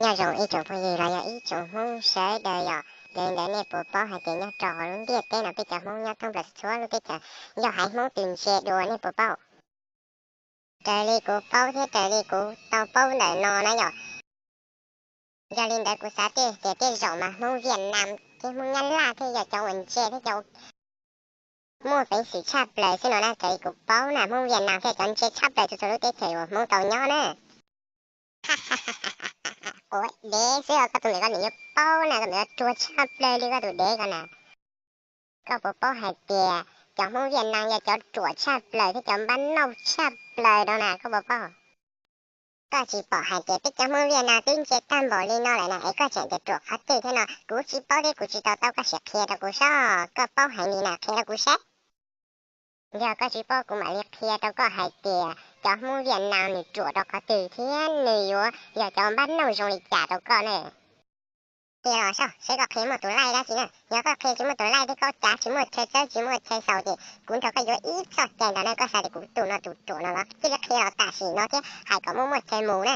Nyob zoo ib tsoom phooj ywg los yog ib tsoom Hmoob sawv daws yom, yog li ntawd nej puas paub hais tias nyob rau hauv lub ntiaj teb no peb cov Hmoob nyob thoob plaws txhua lub teb chaws yog haiv Hmoob twg ntse dua nej puas paub? Raws li kuv paub thiab raws li kuv tau paub ntawm no na yom, yog li ntawd kuv xav tias tej zaum mas Hmoob Viaj Nam thiab Hmoob Nyab Laj thiaj yog cov uas ntse thiab cov muaj peev xwm tshaj plaws xwb no na. Raws li kuv paub na Hmoob Viaj Nam thiaj cov ntse tshaj plaws txhua txhua lub teb chaws uas Hmoob tau nyob na. Quav dev xwb os, koj tus ntawm koj nws yuav paub na, koj nws yuav ruam tshaj plaws li koj tus dev ko na. Koj puas paub hais tias cov Hmoob Viaj Nam yog cov ruam tshaj plaws thiab cov npab nauj tshaj plaws no na, koj puas paub? Koj tsis pom hais tias peb cov Hmoob Viaj Nam twb ntse tag npaum li no lawm na es koj tseem tias ruam qhov twg thiab no, kuv tsis paub thiab kuv tsis to taub, koj sim qhia rau kuv saib, koj paub heev li na qhia rau kuv saib. Yog koj tsis paub kuv mam li qhia rau koj hais tias cov Hmoob Viaj Nam nws ruam rau qhov twg thiab nws yuav yog cov npab nauj zoo li cas rau koj ne. Qhia los saib, saib koj qhia muaj tus laij dab tsi na. Yog koj qhia tsis muaj tus laij thiab koj cav tsis muaj chaw txawb tsis muaj chaw xaus ces kuv nrog koj yuav ib txoj cai ntag na. Koj xav tias kuv tus no tus ruam no los cia li qhia los tam sim no thiab hais kom muaj muaj chaw mus na.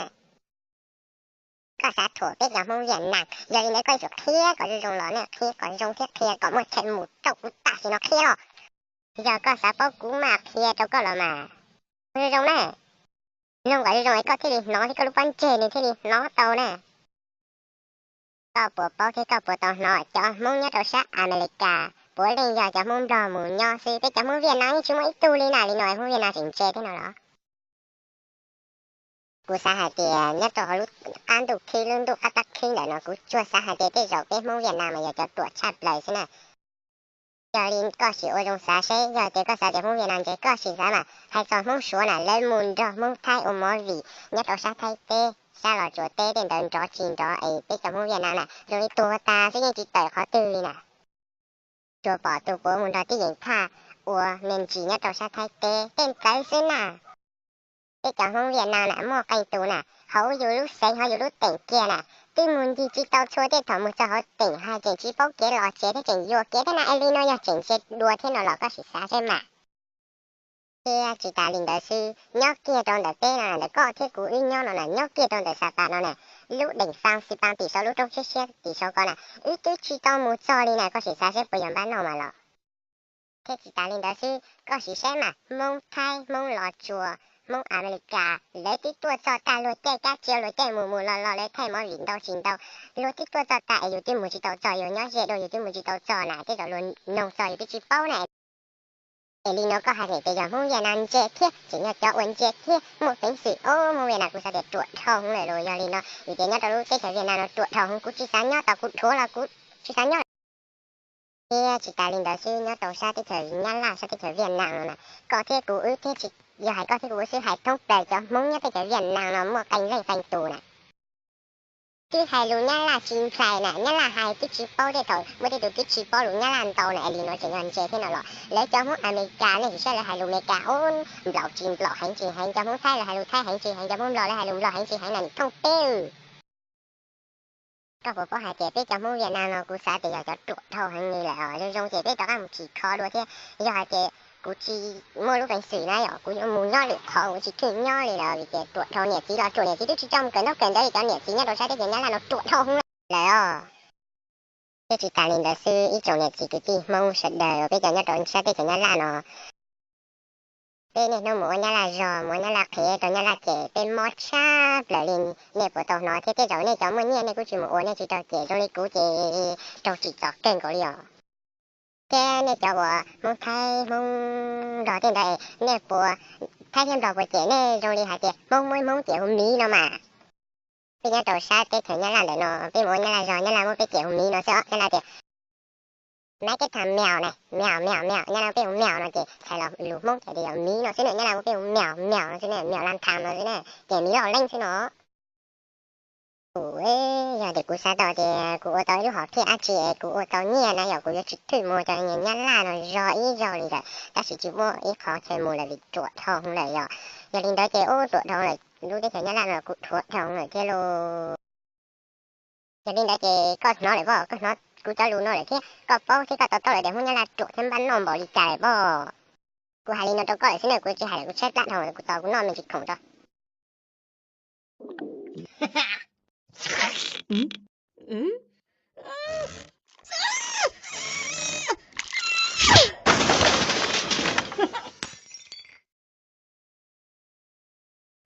Koj xav thuam peb cov Hmoob Viaj Nam, yog li ntawd koj yuav tsum qhia kom zoo zoo los ne, qhia kom zoo thiab qhia kom muaj chaw mus rau kuv tam sim no qhia los. Yog koj xav paub kuv mam qhia rau koj los mas. Zoo zoo na, mloog kom zoo zoo es koj thiaj li hnov thiab koj lub pob ntseg nws thiaj li hnov tau na. Koj puas paub thiab koj puas tau hnov cov Hmoob nyob rau sab Amelikas puav leej yog cov Hmoob Nplog mus nyob xwb, peb cov Hmoob Viaj Nam yeej tsis muaj ib tug li na, li no Hmoob Viaj Nam tseem ntse thiab no los? Kuv xav hais tias nyob rau hauv lub qab ntuj khwb, lub ntuj qab tab khwb ntawm no kuv tsuas xav hais tias tej zaum peb Hmoob Viaj Nam mas yog cov ruam tshaj plaws xwb na. Yog li koj sim ua zoo xav seb, yog tias koj xav tias Hmoob Viaj Nam ntse koj sim xav mas hais txog Hmoob Suav na, lawv mus nrog Hmoob Thaib ua movie nyob rau sab Thaib teb, sab Los Tsuas teb tej ntawd nrov tsis nrov es peb cov Hmoob Viaj Nam na zoo li tuag tas xwb yeej tsis tawm qhov twg li na. Tsuas pom tus puav mus nrog Tib Yeem Thaj ua me ntsis nyob rau sab Thaib teb, tej ntawd xwb na. Peb cov Hmoob Viaj Nam na muaj qee tus na, hauv yus lub xeev hauv yus lub teem kiag na, twb mus ncig tsis tau txhua tej, thaum mus txog hauv teem hais tseem tsis paub kev los tsev thiab tseem yuam kev thiab na. Es li no yog tseem ntse dua thiab no los koj sim xav seb mas. Thiab tsis tas li ntawd xwb, nyob kiag rau ntawm peb no na, ntawm koj thiab kuv wb nyob no na, nyob kiag rau ntawm Xas Tas no na, lub deem Fas Xis Pas tim saum lub roob siab siab tim saum ko na, wb twb tsis tau mus txog li na, koj sim xav seb puas yog npab noj mas los. Thiab tsis tas li ntawd xwb, koj sim saib mas Hmoob Thaib, Hmoob Los Tsuas, Hmoob Amelikas, lawv twb tuaj txog tag, luag caij kab tsia luag caij mus mus los los, lawv thaij movie ntau tsis ntau, luag twb tuaj txog tag es yus twb mus tsis tau txog, yus nyob ze dua yus twb mus tsis tau txog na, tej zaum luag noog txog yus twb tsis paub na. Es li no koj hais tias yog Hmoob Viaj Nam ntse thiab tseem yog cov uas ntse thiab muaj peev xwm, o, Hmoob Viaj Nam kuv xav tias ruam dhau hwv lawm los. Yog li no vim tias nyob rau lub teb chaws Viaj Nam no ruam dhau hwv, kuv tsis xav nyob tau, kuv dhuav los kuv tsis xav nyob. Thiab tsis tas li ntawd xwb, nyob rau sab teb chaws Nyab Laj, sab teb chaws Viaj Nam no na, koj thiab kuv wb thiab tsis, yog hais koj thiab kuv wb xwb, hais thoob plaws cov Hmoob nyob teb chaws Viaj Nam no muaj qee leej qee tus na, twb hais lus Nyab Laj tsis nplhais na, Nyab Laj hais twb tsis paub, tej thaum muaj tej tus twb tsis paub lus Nyab Laj ntau na. Es li no tseem yog ntse thiab no los, lawv cov Hmoob Amelikas nej sim saib lawv hais lus Amelikas, o, nplaum tsis nplaum heev tsis heev, cov Hmoob Thaib lawv hais lus Thaib heev tsis heev, cov Hmoob Nplog lawv hais lus Nplog heev tsis heev na, nim thooj peb. Koj puas paub hais tias peb cov Hmoob Viaj Nam no kuv xav tias yog cov ruam dhau heev li lawm os. Zoo zoo ces peb rov qab mus tsim kho dua thiab. Yog hais tias kuv tsis muaj lub peev xwm na yom, kuv yuav mus nyob lwm qhov, kuv tsis khwj nyob li lawm vim tias ruam dhau, niam txiv los ruam, niam txiv twb tsis coj mus kawm ntaub kawm ntawv li cov niam txiv nyob rau sab teb chaws Nyab Laj no ruam dhau hwv lawm os. Thiab tsis tas li ntawd xwb, ib tsoom niam txiv kwv tij Hmoob sawv daws uas peb cov nyob rau sab teb chaws Nyab Laj no, peb niaj hnub mus ua Nyab Laj zog, mus ua Nyab Laj qhev rau Nyab Laj cem, peb mob tshaj plaws li. Nej puas tau hnov thiab? Tej zaum nej cov muaj nyiaj nej kuj tsis mus ua, nej tsis raug cem, zoo li kuv ces raug tsim txom kawg nkaus li os. Thiab nej cov uas Hmoob Thaib Hmoob Nplog tej ntawd, nej puas, Thaib thiab Nplog puas cem nej zoo li hais tias Hmoob muab Hmoob cem hu miv no mas? Peb nyob rau sab teb chaws Nyab Laj ntawm no, peb mus ua Nyab Laj zog, Nyab Laj muab peb cem hu miv no xwb os. Nyab Laj tias maiv keb tham meow na, meow meow meow, Nyab Laj muab peb hu meow no ces txhais los lus Hmoob ces tias yog miv no xwb ne, Nyab Laj muab peb hu meow meow no xwb ne, meow laj tham no xwb ne, ces miv loj leej xwb no. Kuv, yog tias kuv xav tau tias kuv ua tau ib lub hom phiaj dab tsi es kuv ua tau nyiaj na yom, kuv yuav tsis thwj mus cov Nyab Laj no zog ib zaug li lawm, tab sis tsis muaj ib qho chaw mus lawm vim ruam dhau lawm yom. Yog li ntawd ces ub, ruam dhau lawm, lub teb chaws Nyab Laj no kuv dhuav dhau lawm thiab lauj. Yog li ntawd ces koj hnov lawm pob, koj hnov kuv cov lus no lawm thiab koj paub thiab koj to taub lawm tias Hmoob Nyab Laj ruam thiab npab noj npaum li cas lawm pob. Kuv hais li no rau koj lawm xwb na, kuv tsis hais lawm, kuv tshaib plab dhau lawm, kuv tos kuv noj me ntsis khoom tso. Ua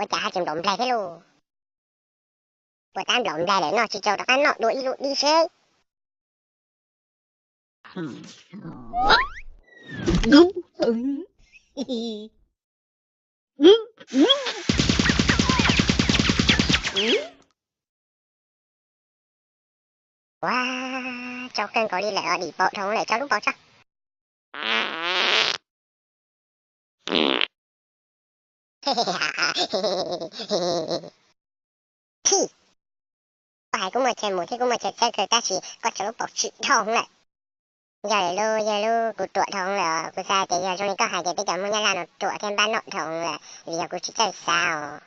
cas haj tseem nplaum nplaig thiab lauj? Puas tab nplaum nplaig lawm no tsis tau rov qab noj dua ib lub dib seb? Ua, tsau kawg nkaus li lawm os, dim paum dhau lawm, tso lub paum tso. Thij, koj hais kuv muaj chaw mus thiab kuv muaj chaw txawb kawg tab sis koj tso lub paum tsis dhau lawm. Yog lawm lauj, yog lub kuv ruam dhau lawm, kuv xav hais tias yog zoo li koj hais tias peb cov Hmoob Nyab Laj no ruam thiab npab noj dhau lawm, vim yog kuv tsis txawj xav os.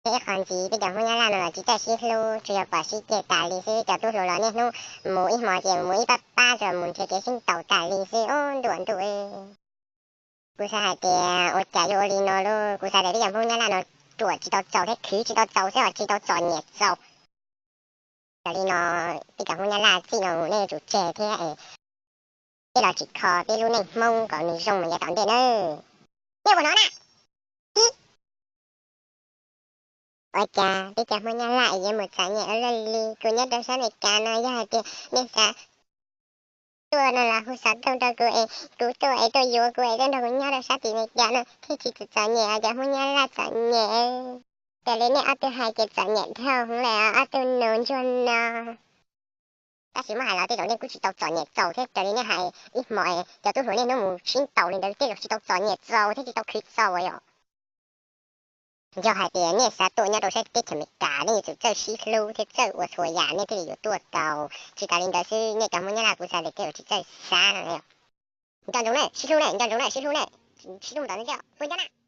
Thiab ib qho ntxiv peb cov Hmoob Nyab Laj no los tsis txawj sib hlub, tsuas yog pom sib ceg tas li xwb, cov tub hluas los niaj hnub mus ib hmos ces mus ib pab pab, tsuas mus nrhiav kev sib ntaus tas li xwb, ub ntuam ntuj. Kuv xav hais tias ua cas yuav ua li no lauj, kuv xav tias peb cov Hmoob Nyab Laj no ruam tsis tau txaus thiab khwv tsis tau txaus thiab tsis tau txom nyem txaus. Yog li no peb cov Hmoob Nyab Laj txij no mus nej yuav tsum tseg thiab, peb los tsim kho peb lub neej Hmoob kom nws zoo mus yav tom ntej nawb. Nej puas hnov na? Ua cas peb cov Hmoob Nyab Laj yuav mus txom nyem ua luaj li? Kuv nyob rau sab Amelikas no yog hais tias nej xav tuaj no los hu xov tooj rau kuv es kuv tuaj es tuaj yuav kuv es tuaj nrog kuv nyob rau sab tim Amelikas no thiaj tsis txom nyem os cov Hmoob Nyab Laj txom nyem. Raws li nej ob tug hais ces txom nyem dhau lawm ob tug nus ntsuag no. Tab sis muab hais los tej zaum nej kuj tsis tau txom nyem txaus thiab, raws li nej hais ib hmos cov tub hluas niaj hnub mus sib ntaus li ntawd tej zaum tsis tau txom nyem txaus thiab tsis tau khwv txaus yom. Yog hais tias nej xav tuaj nyob rau sab teb chaws Amelikas nej yuav tsum txawj sib hlub thiab txawj ua txhua yam nej thiaj li yuav tuaj tau. Tsis tas li ntawd xwb nej cov Hmoob Nyab Laj kuv xav tias tej zaum tsis txawj xav no. Nco ntsoov na, sib hlub na, nco ntsoov na, sib hlub na, sib hlub mus tom ntej thiab, ua ncaj na.